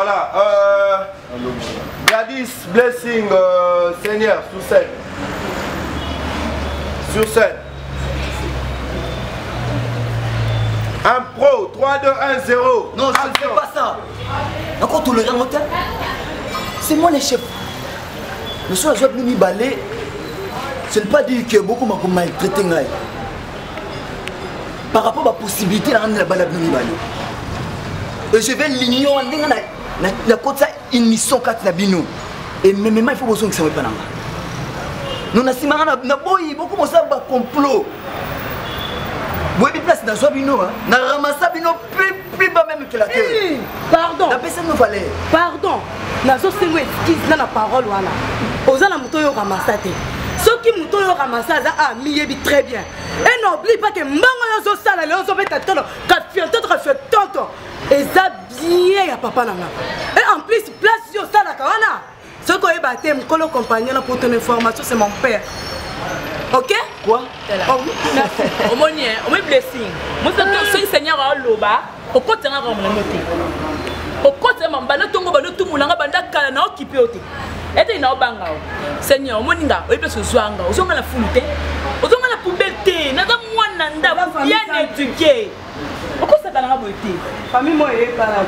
Voilà. Euh, Gladys Blessing, euh, Seigneur, sous scène. Sur scène. Un pro, 3, 2, 1, 0. Non, je ne fais pas ça. Encore tolérant, c'est moi le chef. Le soir, je vais mibale. Ce n'est pas dire que beaucoup m'ont maltraité. Par rapport à la possibilité de la mibale. Et je vais l'ignorer. Na kota une mission kati na bino. Et même il faut bozongisa epa na nga. Non na sima na na boyi beaucoup mosala ba complot. Boyebi place nazwa bino na ramassa bino plus plus bas même que la terre. Hey, pardon. Napesa bino valeur. Pardon. Nazosengo excuse na na parole wana. Oza na moto oyo ramassa te. Soki moto oyo ramassa aza ah miyebi très bien. Et n'oublie pas que mbongo yo ozosala lelo ozobeta tolo kafiantoto kafiantoto eza bien ya papa na nga. Et en plus place yo osalaka wana soki oyeba te mokolo compagnon na pour ton information c'est mon père. Ok? Quoi? Oh, omoni omoni blessing soki seigneur aoloba okotanga kaka monango te okotanga banda ntongo banda otumolanga banda kala na okipe yo te eteki na obanga o seigneur omoni nga oyebi place ozwa nga ozonga na fulu te ozonga na poubelle te naza mwana ndako bien éduqué okosaka nanga boye te. Famille moi eyebana.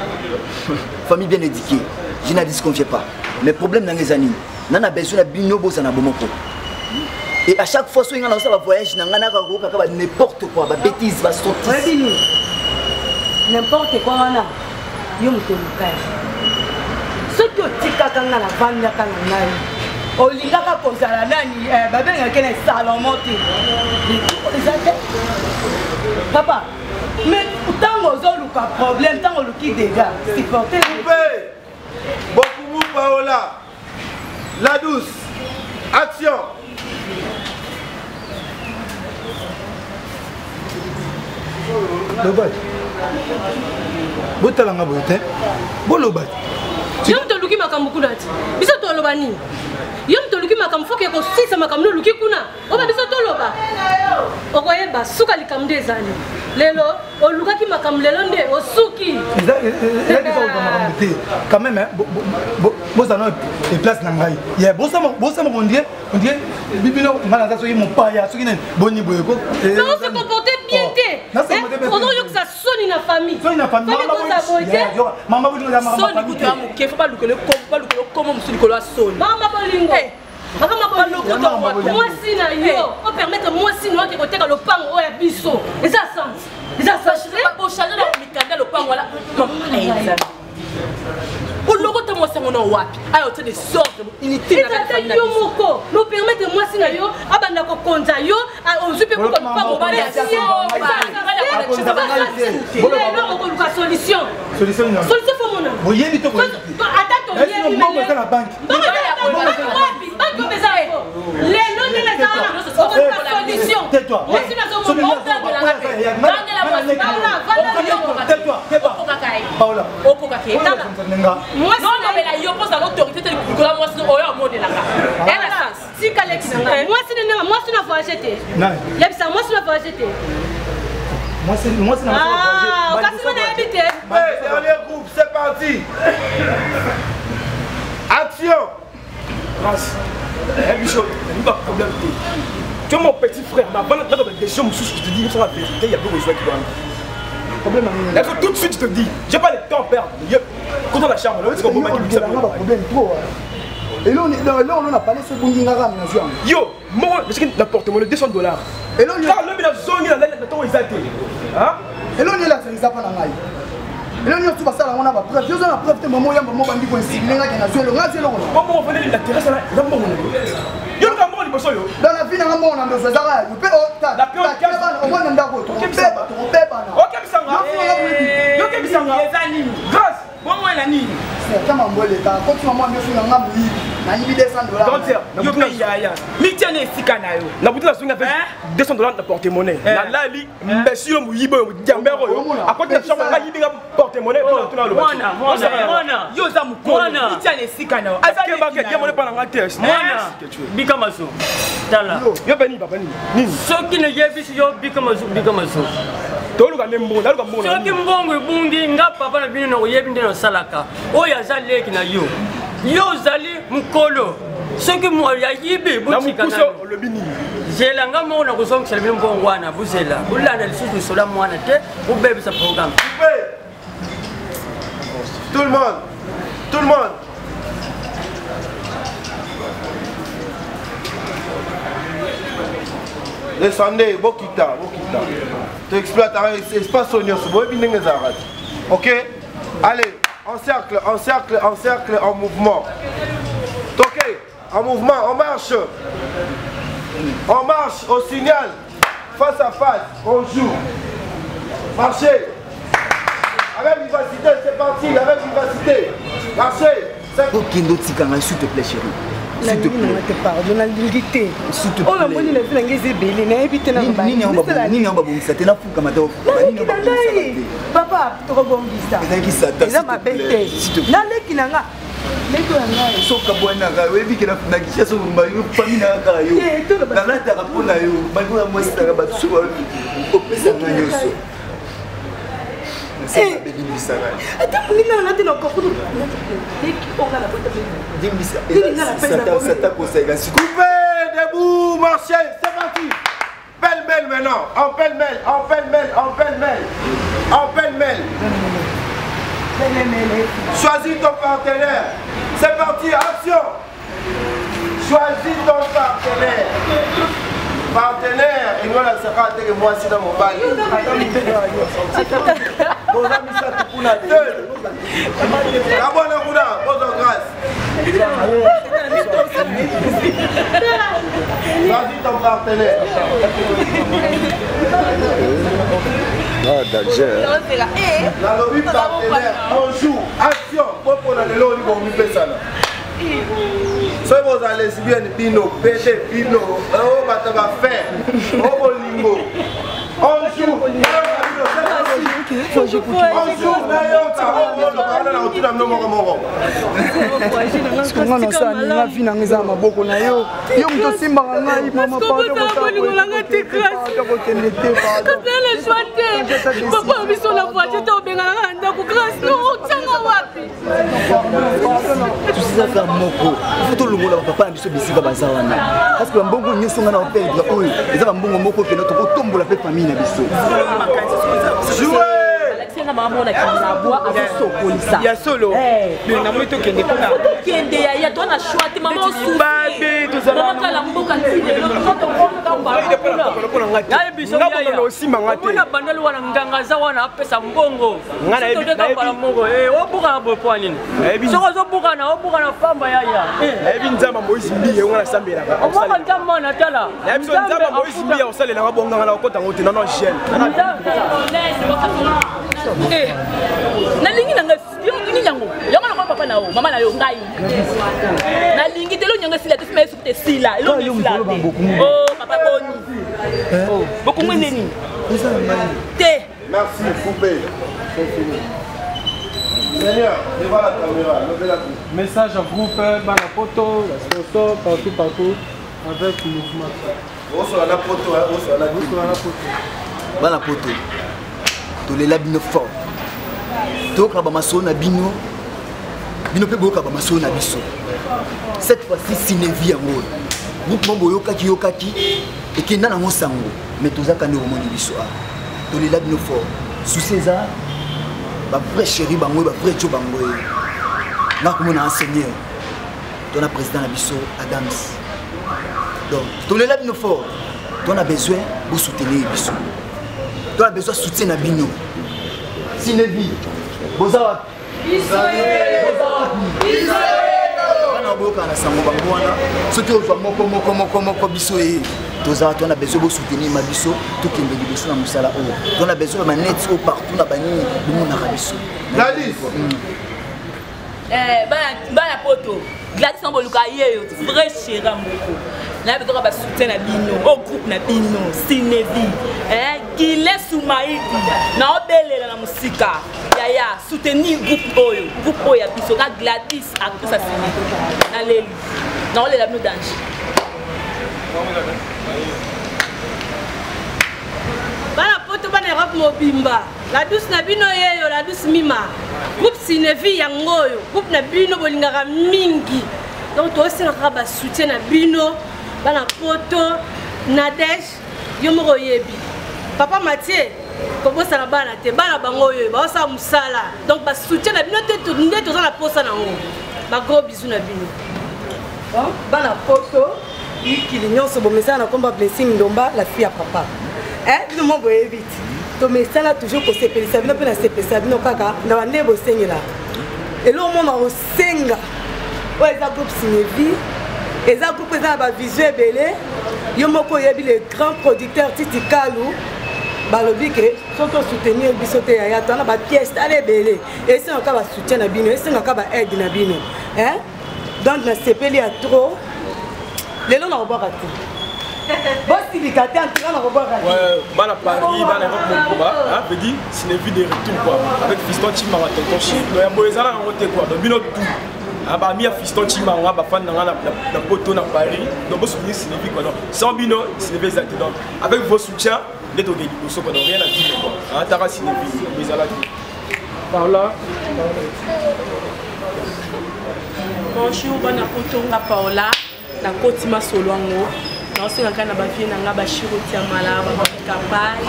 Famille bien éduquée, je n'en disconviens pas. Mais problème nanga eza nini? Nana besoin na bino bozana bomoko. Et à chaque fois soki nga nazosala voyage na nga naka koyoka ba n'importe quoi, ba bêtises, ba sottises. Oyebi nini? N'importe quoi wana yo moto oluka ya. Soki otikaka nga navandaka na ngai olingaka kozala nani eh, babengaki na salomo te eza te papa mais ntango ozoluka problème ntango oluki dégâts supporte. Coupé Bokumu Paola La douce Action. Loba. Botala nga boye te. Boloba. Yo moto oluki makambo kuna ti. Biso toloba nini? Yo moto oluki makambo foke kosisa makambo oluki kuna. Oba biso toloba. Okoyeba suka likambo nde ezali. Lelo olukaki makambo lelo nde osuki. Eza eza koluka makambo te. Quand même bozala na place na ngai. Yeah, bosama bosama on dirait on dirait bibino ngai naza soki mopaya soki nani boni boye ko. Mais on se comportait bien te. Ozoyokisa soni na famille. Soni na famille. Famille koza boye te. Mama bolingo ya mama. Soni kutu ya moke fo balukela balukela komo mosusu likolo ya soni. Mama bolingo. Mwasi na yo opermettre mwasi na yo ake koteka lopango oyo ya biso eza sens eza bochange na mikanda lopango wana olokota mwasi yango na wapi ayo te desordre inutile eza yo moko nopermettre mwasi na yo abanda kokonza yo ozwi mpe kuka lopango lelo okoluka solution solution fo mona ata toyebi lelo ndenge eza wana okoluka solution mwasi nazomona yo mpoza l'autorité te likolo ya mwasi oyo amonelaka ena sens tika leki na ngai mwasi na ndenge mwasi na voyage te yebisa mwasi na voyage te mwasi na kasi nga nayebi te. Dernier groupe, c'est parti. Action. Prince, eh, biso, il y a un problème. Tu es mon petit frère, mais avant de la décision, je te dis, c'est la vérité, il y a beaucoup de gens qui doivent. Problème, tout de suite, je te dis, j'ai pas le temps à perdre. Quand on la chambre, là, c'est comme on dit, problème trop. eloko na palais soki nga kaka nazwi yango yo moko soki na porte-monnaie 200 dollars eloko lobi nazongi na ntango eza te eloko elakisa eza mpa na ngai eloko nyonso basala yango na bapreuve yo oza na preuve te mama oyamba mo bandi koinsigne ngaki nazwi eloko nazwi eloko mbongo ofandeli na terrasse wana eza mbongo na yo yo luka mbongo liboso yo dans la vie nanga mbongo na ndoso ezaka ya yo mpe bana omwana ndako tokobebana okebisanga yokebisanga eza nini grâce bomwana nini ata mambo eleka koti mama ndeso na nga moyibi. Nayibi 200 dollars. Grande sœur, Yo mpe yaya. Mitia na esika na yo. Na butu nazongi avec 200 dollars na porte-monnaie. Nalali mbesi yo moyibi oyo diamber oyo akoti na chambre nga yibi nga porte-monnaie tuna loba. Mwana, mwana, mwana. Yo oza mokolo. Mwana. Mitia na esika na yo. Aza Keba leki ke na diamone yo. pa na nga te. Mwana, bika maso. Tala. Yo pe nini papa nini? Nini? Soki nayebisi yo bika maso, bika maso. Toluka nde mbongo, naluka mbongo. Soki mbongo ebungi nga papa na bino nakoyebi nde nasalaka. Oyo aza leki na yo. Yo ozali mokolo. Soki ayibi Na botika mokuse nano. olobi nini? Zela nga moko nakozongisela bino mbongo wana bozela. Bolanda lisusu lisolo ya mwana te bobebisa programme. Coupez. Tout le monde. Tout le monde. Descendez, bokita, bokita. Tu exploites espace nyonso, boyebi ndenge ezalaka te. Ok? Allez, en cercle, en cercle, en cercle, en mouvement. Ok, en mouvement, en marche. En marche, au signal, face à face, on joue. Marchez. Avec vivacité, c'est parti, avec vivacité. Marchez. Okende otika ngai, s'il te plaît chérie. S'il te Nalingi nanga plaît. te pardon, nalingi te. S'il te Oyo plaît. namoni na vie na ngai eza ebele, nayebi te Nini naloba nini yango nini yango babongisa te nafukama te naleki na ngai papa tokobongisa Ezalaki Satan, eza s'il te mabe plaît, te s'il te plaît. naleki na nga leki ya ngai soka bwanaka oyebi ke na kinshasa famille nanga kaka yo Te, toloba. nalataka mpo na yo malgre ya mwasi nanga bato so opesanga nyonso limbisa ngai ata moninga nanga te na kokutu leki onga na bota limbisa Nini nga napesa satan satan kosaika Coupez, debout, marchez, c'est parti. Pêle-mêle maintenant, en pêle-mêle, en pêle-mêle, en pêle-mêle, en pêle-mêle. Choisis ton partenaire. C'est parti, action. Choisis ton partenaire. Partenaire, et moi là, ça va être moi si dans mon bal. Boza misato kuna deux. La bonne kuna, bonne grâce. Choisis ton partenaire. Ah, danger. Nalobi partenaire, bonjour, action. Popona lelo oli bomipesana. Soki bozala lesbienne bino, PD bino, oyo bato bafer, oyo bolingo. On joue. On joue. Nayoka, oloba na kotuna bino moko moko. Nga nasala ninga vi nanga eza na maboko na yo yo moto osimbaka ngai mama bolingo nanga te grâce kokende te kasi na le choix te papa na biso na voiture te obenganaka na ndako grâce no otianga wapi tosizaka moko fo tolongola bapapa na biso bisika baza wana parce que bambongo nyonso ngai na operdre oyo eza bambongo moko mpena tokotombola mpe famille na biso Alakisi nga mama mona kinabwa azosokolisa. Ya solo. Mais namoni tokende mpona Tokende yaya to na choix te mama osufi. Babe, tozala Mama kala mboka ti lelo mpona nga te. Nayebi Nga bongo na osimba nga te. omona bandali wana nganga aza wana apesa mbongo Nga nayebi- Soki toteka mbala moko obukana boye mpo ya nini Nayebi- soki ozobukana obukana pamba yaya Nayebi nzambe Moïse Mbiye ngo nasambelaka. omwaka nzambe wana tala Nayebi so nzambe Moïse Mbiye akosalelanga bonganga na kokota ngo te nano jeune. Nalingi nanga nini yango yango nakoa papa na yo mama na yo ngai nalingi te elongi yango esila te sima yesu te esila elongi esila te o papa boni bokungu nini te Merci, coupez. C'est fini. Seigneur, devant la caméra, levez la coupe. Message en groupe, bana poto, la sponsor, partout, partout, avec mouvement. Osala na poto, hein, osala na Osala na poto. Bana poto tolela bino fort toyoka bamasolo na bino bino mpe boyoka bamasolo na biso cette fois-ci sinevi yango oyo groupement boyokaki yokaki ekenda nango sango mais tozaka nde bomoni biso awa tolela bino fort susi eza bavrai chéri bango oyo bavrai jo bango oyo nga komona seigneur tona président na biso Adams donc tolela bino fort tona besoin bosoutenir biso tona besoin soutien na bino sinevi boza wapi bana boyokana na sango bango wana soki ozwa moko moko moko moko biso ye tozala tona besoin bosoutenir ma biso tokende liboso na mosala oyo tona besoin ba manete oyo partout na banini bomonaka biso Gladys. Bana poto Gladys yango boluka ye yo vrai chéra moko nayebi kaka basoutien na bino o groupe na bino cinevi gile sumaidi naobelela na mosika yaya soutenir groupe oyo, groupe oyo ya biso ka Gladys actrice ya cinevi. Naleli, naolela bino danger. Bana poto, bana Europe mobimba, la douce na bino yeyo, la douce mima, groupe Cinevi yango oyo, groupe na bino bolingaka mingi. Donc tosenga kaka basoutien na bino, bana poto. Nadege, yo moko oyebi, papa Mathieu, kobosana bana te, bana bango oyo baosala mosala. Donc basoutien na bino te nde toza na posa nango. Bagros bisou na bino. Bon, bana poto, mikili nyonso, bomesana na komba Blessing Ndomba, la fille ya papa. Bino mo boyebi ti tomesana toujours kosepelisa bino mpe nasepelisa bino kaka na bande bosengelaka. Eloko mona kosenga oyo eza groupe Cinevi, eza groupe eza na bavision ebele. Yo moko oyebi le grand producteur Titi Kalu, balobi ke soki osoutenir biso te, yaya, toana bapièce tala ebele, esengaka basoutien na bino, esengaka baaide na bino, hein? Donc nasepeli ya trop lelo, nakobwaka te, bosilika te, antuka nakobwaka te. Ouais, bana Paris, bana Europe mobimba, hein, veut dire Cinevi de retour quoi. Avec Fiston Chimanga, tonton Chip. Donc ya boye ezala yango te quoi. Donc bino tout. Ah, ba ami ya Fiston Chimanga, ba fan na nga na poto na Paris. Donc bo soutenir Cinevi quoi. Donc sans bino Cinevi ezala te. Donc avec vos soutiens, nde tokei liboso quoi. Donc rien à dire quoi. Hein, taka Cinevi, ezala te. Par là. Bonjour bana poto, nga Paola, nakoti masolo yango, naosenga kaka na bavie na nga Bashiro Tiamala, Bamakapai.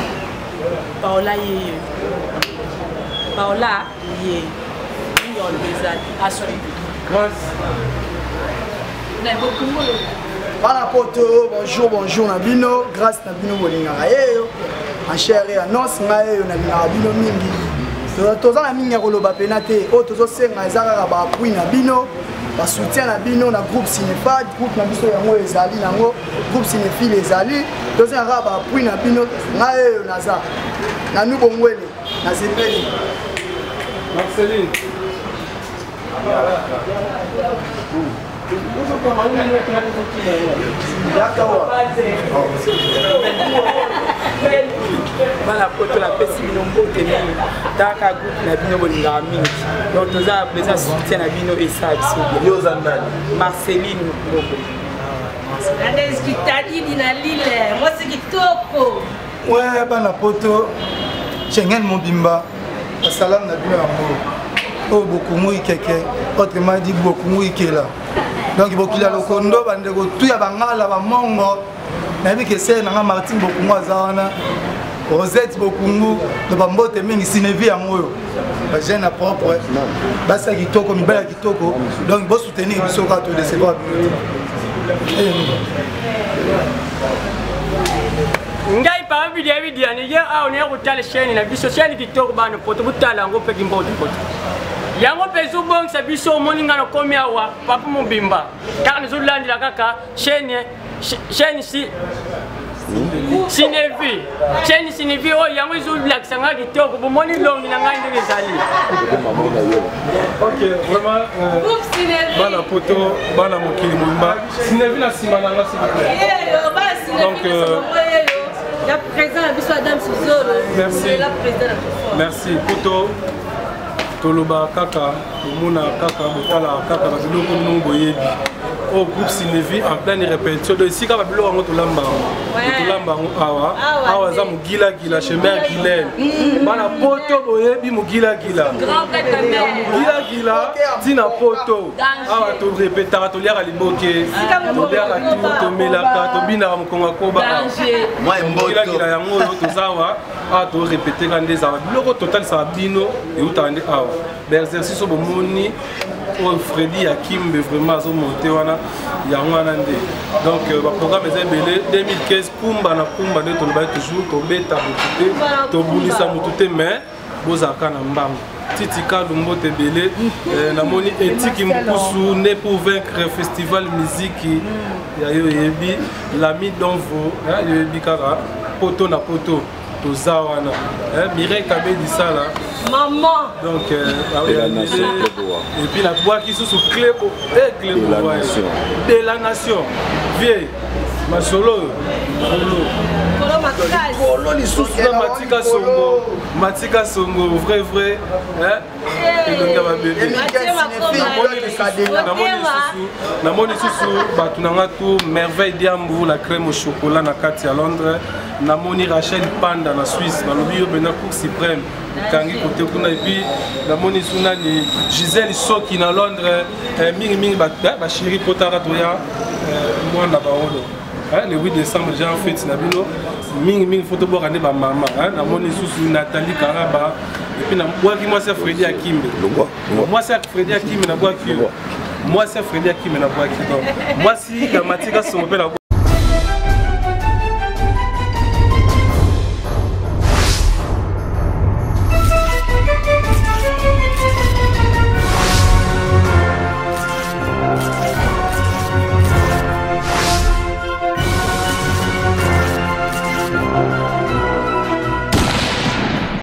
Paola yeyo, Paola ye mingi oloba ezali asuivi. Grâce. Bana poto, bonjour, bonjour na bino. Grâce na bino bolingaka yeyo en chair et annonce. Ngai yeyo, nalingaka bino mingi. Toza na mingi ya koloba pena te. Oyo tozosenga eza kaka baappui na bino, basoutien na bino na groupe Cinefad, groupe na biso yango ezali nango groupe cinéphile ezali. Tosenga kaka baappui na bino. Ngai oyo naza nanu bongwele, nasepeli. Marceline. Bana poto, napesi bino mbote mingi. Taka groupe na bino bolingaka mingi, donc toza besoin soutien na bino, esala biso bien. Yo oza nani? Marceline Moko. Nadege Kitadidi na Lile, mwasi kitoko. We bana poto, Schengen mobimba, basalamu na bino yango oyo bokungu ikeke, autrement dit bokungu ikela. Donc bokila lokondo, bandeko tu ya bangala, bamongo, nayebi ke sere nanga Martine Bokungu aza wana, Rosette Bokungu to bambote mingi. Cinevi yango oyo, bajeune ya propre, basi ya kitoko, mibali ya kitoko. Donc bosoutenir biso kaka, todecevoir bino te. Ngai papa bidia bidia ni ye awa naye kotala chaîne na biso, chaîne kitoko. Bana poto, botala yango mpe kimboto poto yango mpe ezobongisa biso. Omoni ngai nakomi awa papa mobimba kaka nazolandela kaka chaîne si Cinevi, chaîne Cinevi oyo yango ezolakisa ngai kitoko. Bomoni longi na ngai ndenge ezali. Ok, vraiment, bana poto, bana mokili mobimba, Cinevi na nsima na nga, s'il vous plaît. Donc ya président na biso Adam Suzolo. Merci. La président na biso. Merci. Poto, toloba kaka, bomona kaka, botalaka kaka babiloko bino boyebi oyo groupe Cinevi en pleine répétition. Donc esika babiloko yango tolamba yango, tolamba yango awa. Awa eza mogilagila chemin Gilene. Bana poto, boyebi mogilagila, mogilagila ntina poto. Awa torepetaka, toliaka liboke, toliaka tu, tomelaka, tobinaka mokongo akobaka. Mogilagila yango oyo toza awa. Awa torepeteka nde ezalaka biloko totalisaka bino, eutaka nde awa. Baexercice oyo bomoni oyo, Fredi ya Kimbe vraiment azomonte wana, yango wana nde. Donc baprogramme eza ebele 2015, kumba na kumba nde tolobaki toujours, tobeta motu te, tobundisa motu te, mais bozalaka na mbango. Titi Kalu, mbote ebele. Namoni Etiki Mbukusu nde pour vaincre festival miziki ya yo, oyebi Lami Donvo, yoyebi kaka poto na poto toza wana. Mireille Kabedi Sala. Maman. Donc, De la nation, Cléboa. et puis nabwaki susu clebo e De la nation. De la nation. Vie, masolo oyo, kolo. Kolo makasi. Kolo lisusu na Matika Songo. Matika Songo, vrai vrai. Hein? Elongi ya babebe. Namoni lisusu bato na nga tu Merveille Diambu, la crème au chocolat na kati ya Londres. Namoni Rachel Panda na Suisse, balobi yo mpenza Cour suprême okangi kote kuna. Et puis namoni su nani, Gisèle Soki na Londres, mingimingi bachéri potaka toya mwana baodo le 8 décembre déjà en fête na bino mingimingi, fo tobwaka nde bamama. Namoni lisusu Nathalie Karaba, et puis nabwaki mwasi ya Fredi Akimbe, mwasi ya Fredi Akimbe, nabwaki yo, mwasi ya Fredi Akimbe, nabwaki donc mwasi ya Matika Songo mpe nabwaki.